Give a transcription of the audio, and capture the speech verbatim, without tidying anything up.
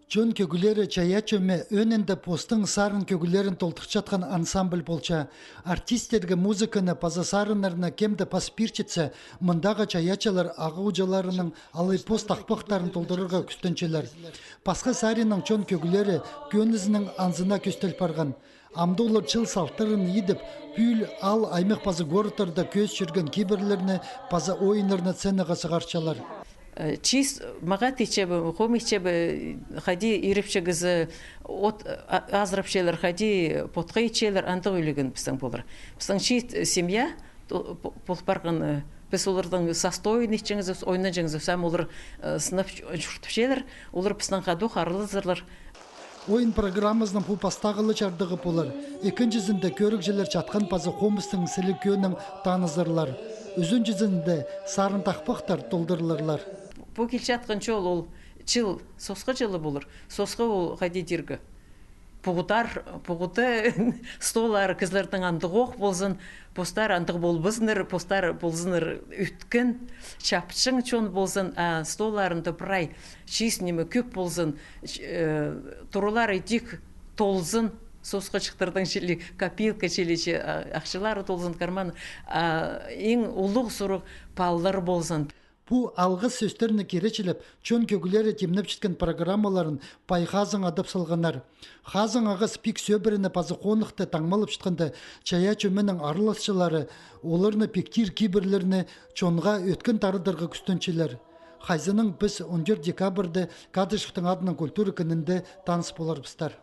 Чон кӧглері чайаачы ӧме ӧӧнінде постың сарын кӧглерін толдырчатхан ансамбль полча. Артистерге музыканы паза сарыннарны кем-де пас пирчетсе, мындағы чайаачылар ағаа уҷаларының алай пос тахпахтарын толдырарға кӱстенчелер. Пасха саринаң чон кӧглері кӧнізінің анзына кӧстел парған. Амды олар чыл салтарын идіп, пӱӱл аал, аймах паза городтарда кӧс чӧрген кибірлерні паза ойыннарны сценаға сығарчалар. Э, чиис мағаа тиичебі, хомичебі, хайди ирепчі кізі от, а, азырапчалар, хайди потха итчелер, андағ ӱлӱкӱн пістің полар. Пістің чиит семья то-, по-, пол парған, э, піс оларның састойын итчеңізіп, ойнаҷаңызып, сам олар, э, сынап чу-, чуртапчалар, олар пістің хадох аралазарлар. Ойын программазының пу пастағы ла чардығы полар. Ікінҷізінде кӧрігҷілер чатхан паза хомыстың сіліг кӧнін танызарлар. Ӱзінҷізінде сарын тахпахтар толдырыларлар. Пу килчатхан чол ол чыл сосха чылы полар. Сосха ол хайди тирге. Пуғыдар, пуғыда столлар кізілернің андағ ох ползын, постар андағ полбазыннар, постар ползыннар ӧткін, чапчаң чон ползын, а столларында прай чиис ниме кӧп ползын, ч-, э, туралар идӧк толзын, сосхачыхтарның чіли, копилка чіли чи, а, ахчалары толзын карманы, а иң улуғ сурығ палалар ползын. Пу алғыс сӧстерні киречілеп, чон кӧглері тимнепчеткен программаларын пай хазың адап салғаннар. Хазың ағас пик сӧбірені паза хоныхты таңмалапчатханда, чайаачы ӧменің араласчылары оларны пиктир кибірлерні чонға ӧткін тарадарға кӱстенчелер. Хайзынаң піс он тӧрт декабрьда Кадышевтің адынаң культура кінінде таныс поларбыстар.